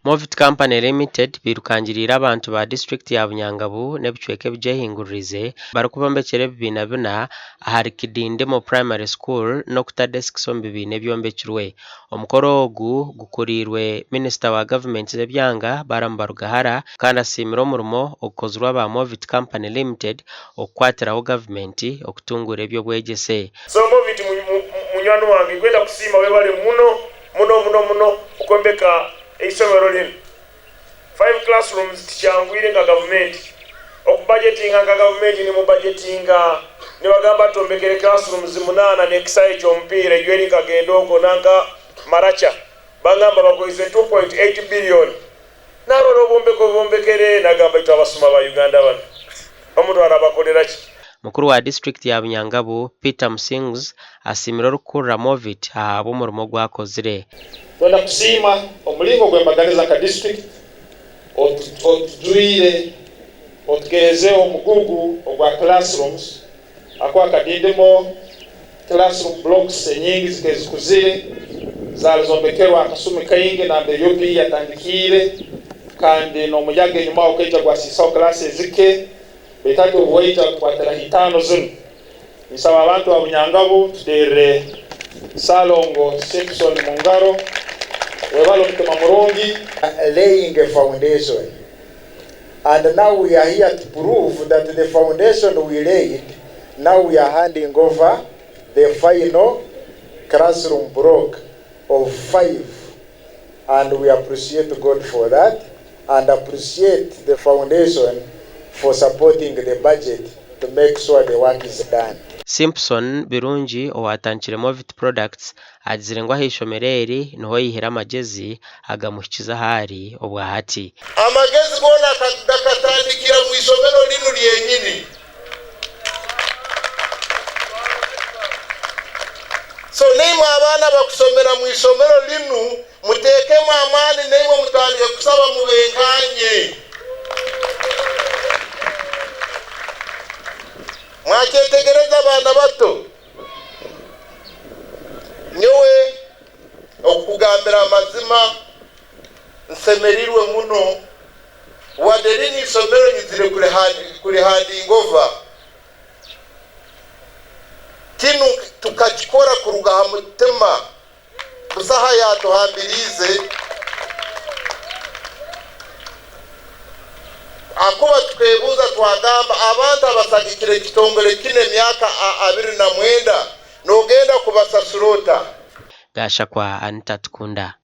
Movit Company Limited bairukangiriire abantu ba disiturikiti ya Bunyangabu n'ebicweka ebigyehinguririze barikubombekyera ebibiina bina ahari Kidindimo Primary School n'okuta desks omu bibiina ebyombekirwe. Omukoro ogu gukuriirwe minisita wa gavumenti z'ebyanga Balaam Barugahara kandi asiimire omurimo ogukozirwe aba Movit Company Limited okukwatiraho gavumenti okutunguura eby'obwegyese. So Movit munywani wange nkwenda kusiima webale muno muno muno muno okwombeka eisomero rinu. Five classrooms tikyangwire nka gavumenti okubajetinga nka gavumenti nimubajetinga nibagamba twombekere classrooms munaana nekisaayi kyomupiira egyo eri nkagenda okwo nanka Maracha bangamba bakoize 2.8 billion narora obwombeko obubombekere nagamba itwe abasuma ba Uganda banu omuntu arabakoreraki. Mukuru wa disiturikiti ya Bunyangabu, Peter Musinguzi asiimire orikukurira Movit ahabw'omurimo ogu akozire. Twenda kusiima omuringo gw'embaganiza nka disiturikiti otujwire otugerezeho omugugu ogwa classrooms ahakuba akadindimo classroom blocks enyingi zikaba zikuzire zaaba zombekerwe akasumi kaingi nambere UPE yatandikiire kandi n'omuyaga enyumaho gukaija gwasiisaho class ezike baitu hati obu waija tukwatiraho itaano zinu. Ninsaba abantu ba Bunyangabu tuteerere Ssalongo Simpson mungaro. Webale omutima murungi. Laying a foundation and now we are here to prove that the foundation we laid now we are handing over the final classroom block of five and we appreciate God for that and appreciate the foundation for supporting the budget to make sure the work is done. Simpson Birungi owaatandikire Movit Products agizire ngu ah'eishomero eri niho yaihire amagyezi agamuhikize ahu ari obwa hati. Amagezi goona gakatandikira omu ishomero rinu ryenyini. So naimwe abaana abakusomera mu ishomero rinu mutekemu amaani naimwe mutandike kusaba mube nkanye. Mwakyetegereza abaana bato? Nyowe okukugambira amazima nsemereirwe muno wadde rinu isomero nyizire kurihandinga over. Kinu tukakikora kuruga ha mutima, busaho ayatuhambiriize ahakuba tukebuuza twagamba abantu abasagikire ekitongore kinu emyaka 29 nogenda kubasasura ota? Gashakwa Anita Atukunda.